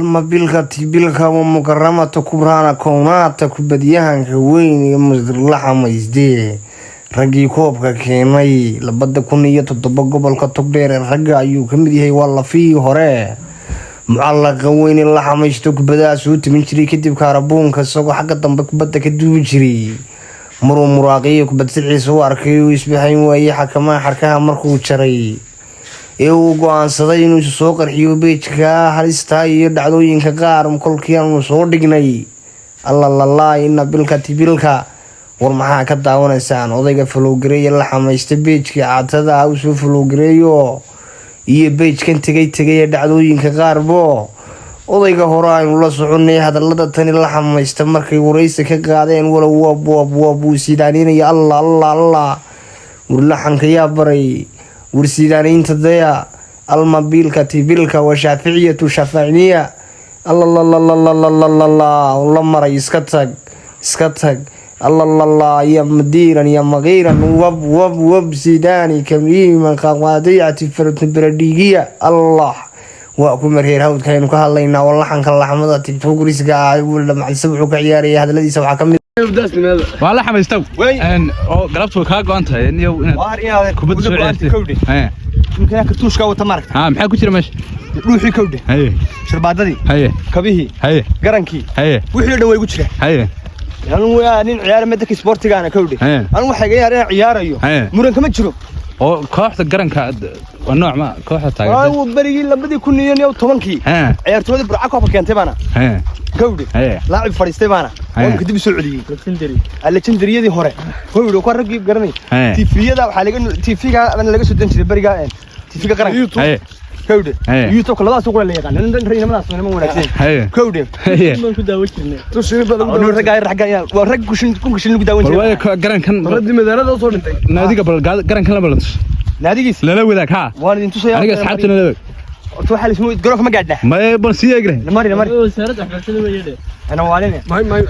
Mabilka tibilka wa mukaramata kubraana kownaata kubadyahanka weyn iyo masdirlaxa maysdee raggii koobka keenay 2007 gobolka Togdheer ee ragga ayuu ka mid yahay. Waa lafihii hore mucallaqa weyn in la xamaysto kubadaha soo timin jiray, kadib kaarabuunka isagoo xagga dambe kubadda ka duubi jiray. Maruu muraaqiyo kubad siciisa u arkay uu isbixayn waayey xakamaha xarkaha markuu jaray ee uu go-aansaday inuu isu soo qarxiyo page-ka halistaa iyo dhacdooyinka qaar kolkii aanu soo dhignay. Allalalaa ina bilka tibilka, war maxaa ka daawanaysaan? Odayga follow-gareeya, la xamaysta page-ka caatada ah usoo follow-gareeyo iyo page-kan tegay tegay ee dhacdooyinka qaarbo. Odayga hore aynu la soconay hadalada tani la xamaysta markay waraysi ka qaadeen, walow wab wab wab uu siidaaninaya. Allah allah allah, war laxanka yaa baray? War sidaaniinta daya almabilka tibilka wa shaaficiyatu shaaficiniya. Allalalalalalala la maray, iska tag, iska tag. Allalalala ya madiiran ya maqiiran, wab wab wab, sidaani kamiiman qaqaadiyati baradhiigiya. Allah, waa ku mareer hawdka aynu ka hadlaynaa oo laxanka laxmada tiktokriska ah macalse wuxuu ka ciyaaraya. Hadaladiisa waxaa kamid Waa la xamaystow oo galabtu way kaa go'an tahay niyow inaad kubadda soo ciyaartay. Imkaanka tuushka wata maaragta. Ha, maxaa ku jira meesha? Dhuuxii kowdhe. Sharbaadadii. Kabihii. Garankii. Wixii oo dhan way igu jiraan. Anigu waa nin ciyaara madaka sportigaana kowdhe. Anigu waxay iga yaar inaan ciyaarayo. Muran kama jiro. Oo kooxda garanka waa nooc ma kooxda taageertay? Anigu berigii 2010-kii ciyaartooyadii Burca koobka keentay baana kowdhe. Laacib fadhiistay baana oo kadib soo celiyey legendariyadii hore kowdhe, kuwa raggii garanay. TV-yada waxaa laga TV-ga laga soo dan jiray beriga TV-ga qaranka kowdhe. YouTube labadaas qura la yaqaan nimadaas niman wanaagsan kowdhe. Ragga ragga waa rag kushin kunka shilin lagu daawan Bal jiray. waayo garankan Raddii magaalada soo dhintay. Naadiga bal garankan la balantus. Naadigiis. Lala wadaag ha. Waan idin tusayaa. Aniga asxaabtana la wadaag. Horta waxaa la ismu garoonka ma gaadhnaa? Maye, bal sii eegre. Namari namari. Wasaaradda waxbarashada weeye. Ana waaline. May may.